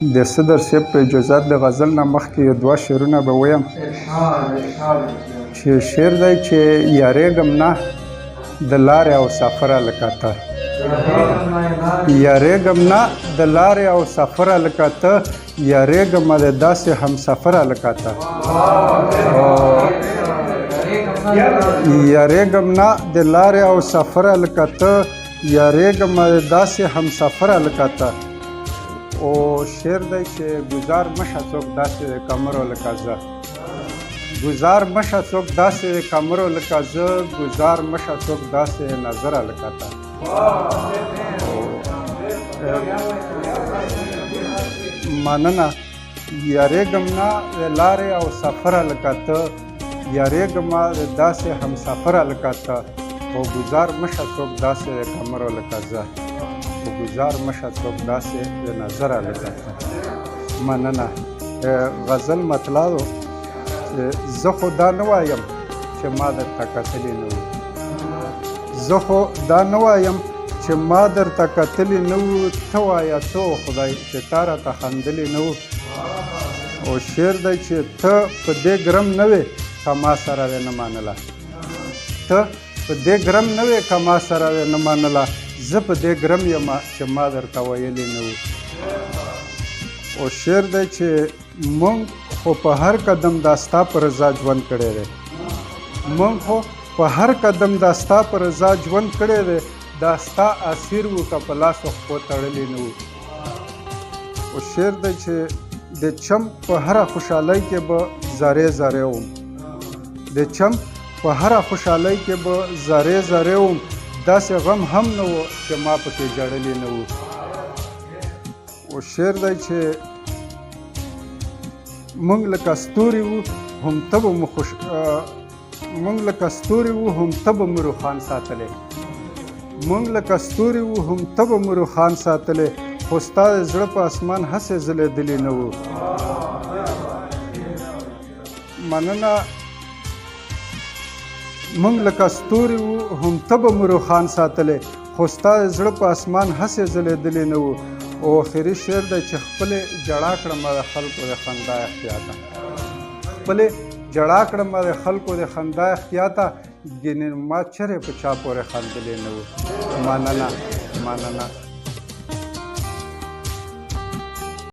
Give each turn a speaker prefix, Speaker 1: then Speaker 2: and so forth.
Speaker 1: د صدر صاحب په اجازت د غزل نه مخکې یو دوه شعرونه به ویم.
Speaker 2: ارشاد، ارشاد.
Speaker 1: چې شعر دی چې یارېږم نه د لارې او سفره لکه ته، یارېږم نه د لارې او سفره لکه ته، یارېږم د داسې همسفره لکه ته. یارېږم نه د لارې او سفره لکه ته، یارېږم د داسې همسفره لکه ته. او شعر دی چې ګزار مشه څوک داسې د کمرو لکه زه، ګزار مشه څوک داسې د کمرو لکه زه، ګزار مشه څوک داسې نظره لکه ته. مننه. یارېږم نه د لارې او سفره لکه ته، یارېږم د داسې همسفره لکه ته، او ګزار مشه څوک داسې د کمرو لکه زه، او ګزار مشه څوک داسې د نظره لکه ته. مننه. غزل مطلع ده. زه خو دا نه وایم چې ما درته کتلي نه وو، زه خو دا نه وایم چې ما درته کتلي نه وو، ته وایه ته او خدای چې تا راته خندلي نه وو. او شعر دی چې ته په دې ګرم نه وې که ما سره وې نه منله، ته په دې ګرم نه وې که ما سره وې نه منله، زه په دې ګرم یم چې ما درته ویلي نه وو. او شعر دی چې مونږ خو په هر قدم دا ستا په رضا ژوند کړی دی، مونږ خو په هر قدم دا ستا په رضا ژوند کړی دی، دا ستا اسیر وو که په لاس او پښو تړلی نه وو. او شعر دی چې د چم په هره خوشحالۍ کې به زارې زارې وم، د چم په هره خوشحالۍ کې به زارې زارې وم، داسې غم هم نه و چې ما پکې ژړلي نه وو. او شعر دی چې مونږ لکه ستوري وو هم ته به مو خوش، مونږ لکه ستوري وو هم ته به مو روښان ساتلی، مونږ لکه ستوري وو هم ته به مو روښان ساتلی، خو ستا د زړه په اسمان هسې ځلېدلي نه وو. مننه. مونږ لکه ستوري وو هم ته به مو روښان ساتلی، خو ستا د زړه په اسمان هسې ځلېدلي نه وو. او اخري شعر دی چې خپلې جړا کړم د خلکو د خندا احتیاطه، خپلې جړا کړم د خلکو د خندا احتیاطه، ګینې ما چېرې په چا پورې خندلې نه وو. مننه، مننه.